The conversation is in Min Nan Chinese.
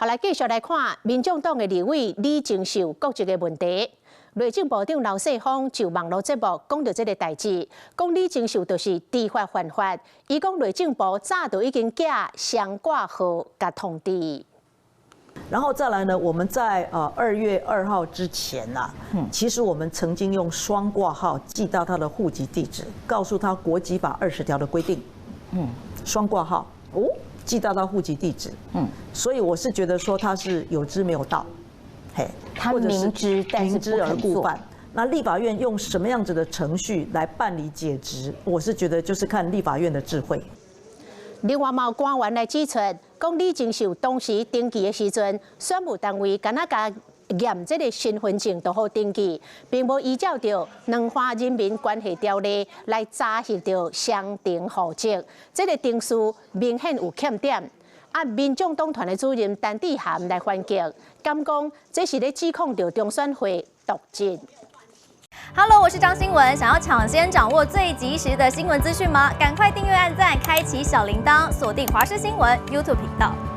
好，來繼續來看民眾黨的立委李鍾秀國籍的問題。內政部長劉世鋒就網路節目講著這个代誌，講李鍾秀就是知法犯法。伊講內政部早就已經寄雙掛號共通知。然後再來呢，我們在2月2號之前呐，其實我們曾經用雙掛號寄到他的戶籍地址，告訴他國籍法20條的規定。雙掛號哦，寄到他戶籍地址。所以我是覺得說他是有知沒有到，嘿，他明知但是明知而故犯。那立法院用什麼樣子的程序來辦理解職？我是覺得就是看立法院的智慧。另外，嘛有官員來指出，講李鍾秀當時登記的時陣，選務單位敢若共驗這个身份證就好登記，並無依照著《兩岸人民關係條例》來查核著雙重戶籍，這个程序明顯有欠點。啊，民眾黨團的主任陳智菡來反擊，敢講這是咧指控著中選會瀆職。 Hello，我是張新聞，想要搶先掌握最及時的新聞資訊嗎？趕快訂閱、按讚、開啟小鈴鐺，鎖定華視新聞 YouTube 頻道。